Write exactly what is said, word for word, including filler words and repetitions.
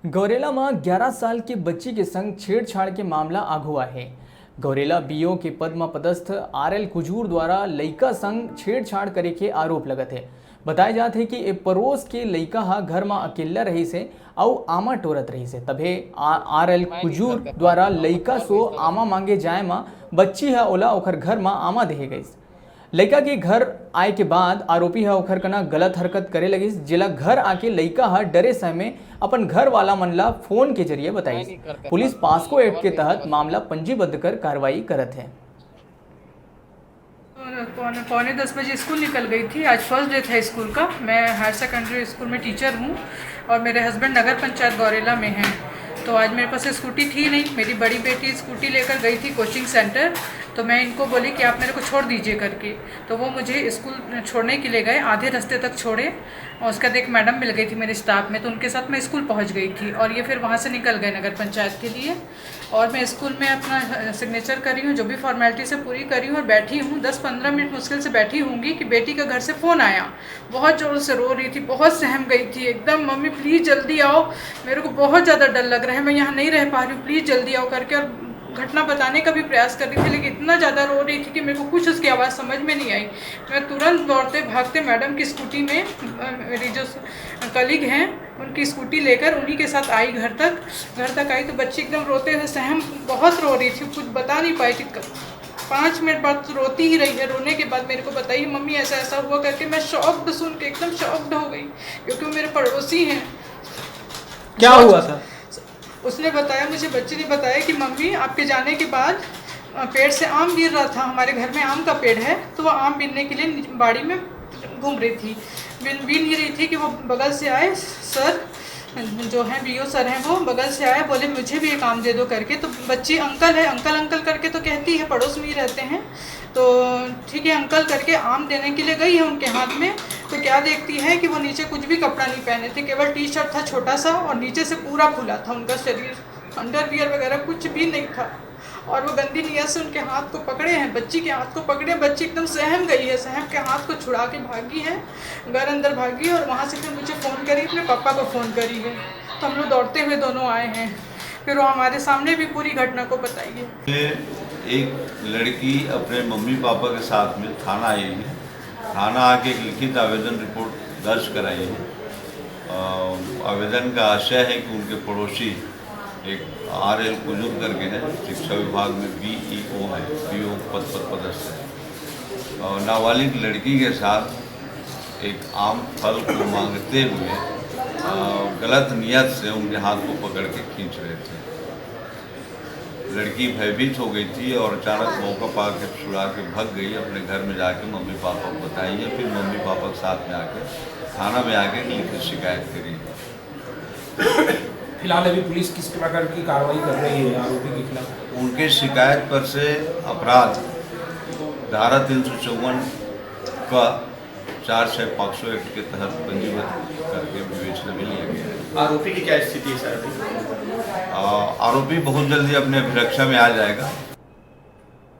गौरेला म ग्यारह साल के बच्ची के संग छेड़छाड़ के मामला आघू आए हे। गौरेला बीओ के पद म पदस्थ आरएल कुजूर द्वारा लइका संग छेड़छाड़ करे के आरोप लगत हे। बताए जात हे कि ए पड़ोस के लइका ह घर म अकेल्ला रहिस हे अउ आमा टोरत रहिस हे, तभे आ-, आरएल कुजूर द्वारा लइका सो आमा मांगे जाए म बच्ची ह ओला ओखर घर म आमा देहे गइस। लइका के घर आए के बाद आरोपी ह ओखर कना गलत हरकत करे लगिस, जेला घर आके लइका ह डरे सहमे अपन घर वाला मन ला फोन के जरिए बताइस। पुलिस पास्को एक्ट के तहत मामला पंजीबद्ध कर कार्रवाई करत हे। पौने पौने दस बजे स्कूल निकल गई थी। आज फर्स्ट डे था स्कूल का। मैं हायर सेकेंडरी स्कूल में टीचर हूँ और मेरे हस्बैंड नगर पंचायत गौरेला में हैं। तो आज मेरे पास स्कूटी थी नहीं। मेरी बड़ी बेटी स्कूटी लेकर गई थी कोचिंग सेंटर, तो मैं इनको बोली कि आप मेरे को छोड़ दीजिए करके। तो वो मुझे स्कूल छोड़ने के लिए गए, आधे रास्ते तक छोड़े और उसके बाद एक मैडम मिल गई थी मेरे स्टाफ में, तो उनके साथ मैं स्कूल पहुँच गई थी और ये फिर वहाँ से निकल गए नगर पंचायत के लिए। और मैं स्कूल में अपना सिग्नेचर करी हूँ, जो भी फॉर्मेलिटी से पूरी करी हूँ और बैठी हूँ। दस पन्द्रह मिनट मुश्किल से बैठी होंगी कि बेटी का घर से फ़ोन आया। बहुत ज़ोर से रो रही थी, बहुत सहम गई थी एकदम, "मम्मी प्लीज़ जल्दी आओ, मेरे को बहुत ज़्यादा डर लग रहा है, मैं यहाँ नहीं रह पा रही हूँ, प्लीज़ जल्दी आओ" करके। और घटना बताने का भी प्रयास कर रही थी, लेकिन इतना ज़्यादा रो रही थी कि मेरे को कुछ उसकी आवाज़ समझ में नहीं आई। मैं तुरंत दौड़ते भागते मैडम की स्कूटी में, अ, मेरी जो कलीग हैं, उनकी स्कूटी लेकर उन्हीं के साथ आई घर तक। घर तक आई तो बच्ची एकदम रोते हुए सहम, बहुत रो रही थी, कुछ बता नहीं पाई थी। पाँच मिनट बाद तो रोती ही रही है। रोने के बाद मेरे को बताई, "मम्मी, ऐसा ऐसा हुआ" करके। मैं शॉक्ड सुन के एकदम शॉक्ड हो गई, क्योंकि वो मेरे पड़ोसी हैं। क्या हुआ था? उसने बताया, मुझे बच्ची ने बताया कि मम्मी, आपके जाने के बाद अ, पेड़ से आम गिर रहा था। हमारे घर में आम का पेड़ है, तो वो आम बीनने के लिए बाड़ी में घूम रही थी। बीन बीन ही रही थी कि वो बगल से आए सर, जो हैं बीओ सर हैं, वो बगल से आए, बोले, "मुझे भी एक आम दे दो" करके। तो बच्ची अंकल है, अंकल अंकल करके तो कहती है, पड़ोस में ही रहते हैं। तो ठीक है अंकल करके आम देने के लिए गई है उनके हाथ में, तो क्या देखती है कि वो नीचे कुछ भी कपड़ा नहीं पहने थे, केवल टी शर्ट था छोटा सा और नीचे से पूरा खुला था उनका शरीर, अंडरवियर वगैरह कुछ भी नहीं था। और वो गंदी नियत से उनके हाथ को पकड़े हैं, बच्ची के हाथ को पकड़े। बच्ची एकदम सहम गई है, सहम के हाथ को छुड़ा के भागी है, घर अंदर भागी है और वहाँ से फिर मुझे फ़ोन करी, अपने पापा को फ़ोन करी है। तो हम लोग दौड़ते हुए दोनों आए हैं, फिर वो हमारे सामने भी पूरी घटना को बताई है। एक लड़की अपने मम्मी पापा के साथ में थाना आई है। थाना आके एक लिखित आवेदन रिपोर्ट दर्ज कराई है। अ, आवेदन का आशय है कि उनके पड़ोसी एक आर एल कुजूर करके हैं, शिक्षा विभाग में बीईओ हैं, बीईओ पद पर पदस्थ हैं, और नाबालिग लड़की के साथ एक आम फल को मांगते हुए, अ, गलत नियत से उनके हाथ को पकड़ के खींच रहे थे। लड़की भयभीत हो गई थी और अचानक मौका पा के छुड़ा के भाग गई, अपने घर में जाके मम्मी पापा को बताई है, फिर मम्मी पापा के साथ में आके थाना में आके लिखित शिकायत करी। फिलहाल अभी पुलिस किस प्रकार की कार्रवाई कर रही है आरोपी के खिलाफ? उनके शिकायत पर से अपराध धारा तीन सौ चौवन का चार छः पॉक्सो एक्ट के तहत पंजीबद्ध करके विवेचना में लिया गया है। आरोपी की क्या स्थिति है सर अभी? आ, आरोपी बहुत जल्दी अपने अभिरक्षा में आ जाएगा।